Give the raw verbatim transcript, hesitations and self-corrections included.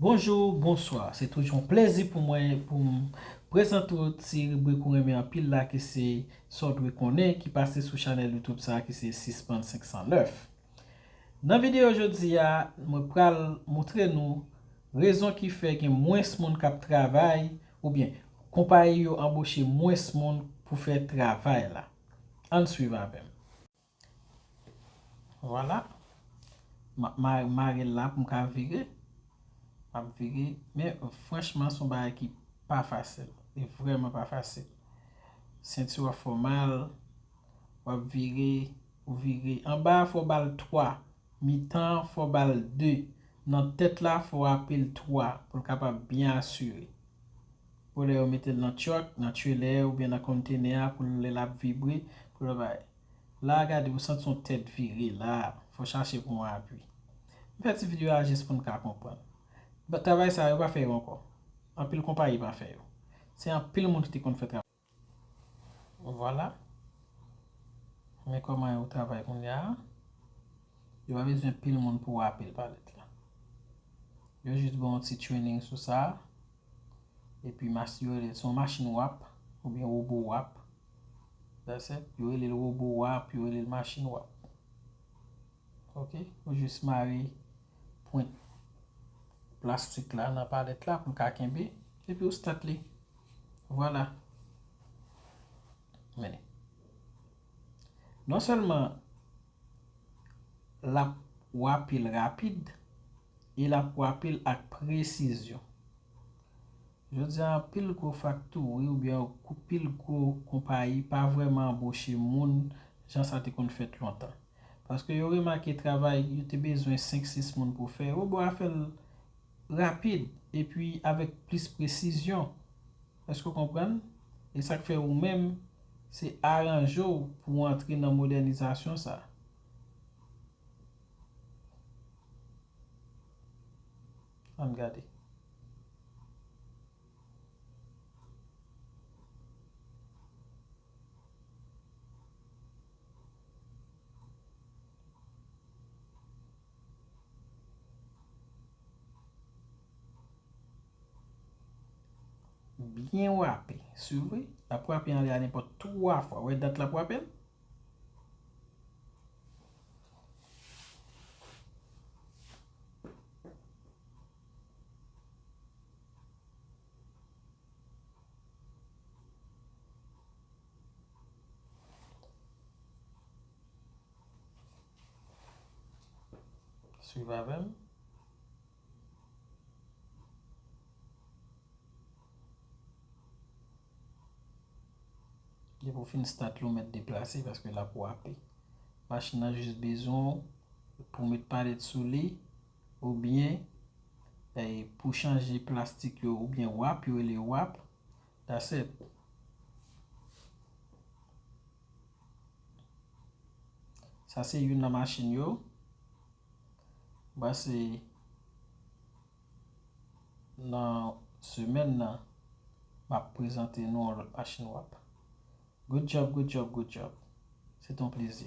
Bonjou, bonswa. Se toujou yon plezi pou mwen pou m prezante w ti ribrik ou renmen anpil la ki se Sa w dwe konnen ki pase sou chanèl YouTube sa a ki se Sispann senk san nèf. Nan videyo jodi a, mwen pral montre nou rezon ki fè gen mwens moun k ap travay oubyen konpayi yo anboche mwens moun pou fè travay la. Ann swiv avè m. Vwala. M ap ma-, mare l la pou m ka vire. M ap vire. Men franchman, se yon bagay ki pa fasil. Li vrèman pa fasil. Senti w ap fè w mal. W ap vire, ou vire. Anba a, fò w ba l twa. Mitan an, fò w ba l de. Nan tèt la, fò w ape l twa pou l kapab byen asire. Pou lè yo mete l nan truck, nan trailer oubyen nan kontenè a, pou lè l ap vibre, pou lè bay. La, gade, ou santi yon tèt vire la, fò chache pou yon apui. M fè ti videyo a jis pou n ka konprann. But travay sa yo pa fè yo ankò. Anpil konpayi pa fè yo. Se anpil moun ki te konn fè travay. Vwala. Men kòman yo travay kounye a. Yo pa bezwen pil moun pou w ape l palèt la. Yo jis ba w yon ti training sou sa. Epi mas-, yo rele l, se yon machin wap, oubyen wobo wap. That's it. Yo rele l wobo wap, yo rele l machin wap. Ok? Ou jis mare pwent plastik la nan palèt la pou l ka kenbe. Epi ou start li. Vwala. Men. Non sèlman l ap wape l rapid, e l ap wape l ak presizyon. Jodi a, anpil gwo faktori oubyen anpil gwo konpayi pa vrèman anboche moun jan sa te konn fèt lontan. Paske yo remake travay yo te bezwen senk, sis moun pou fè, wobo a fè l rapid epi avèk plis presizyon. Èske w konprann? E sa k fè ou menm, se aranje w pou w antre nan modènizasyon sa. Ann gade. Byen wape. Swiv wi. L ap wape anlè a nenpòt twa fwa. Wè dat l ap wape l? Swiv avè m. Depi w fin start li, w mèt deplase paske l ap wape. Machin nan jis bezwen w pou met palèt sou li oubyen, eh, pou chanje plastik yo oubyen wap, yo rele wap. That's it. Sa se youn nan machin yo. M panse nan semèn nan, m ap prezante nou yon lòt machin wap. Good job, good job, good job. Se te yon plezi.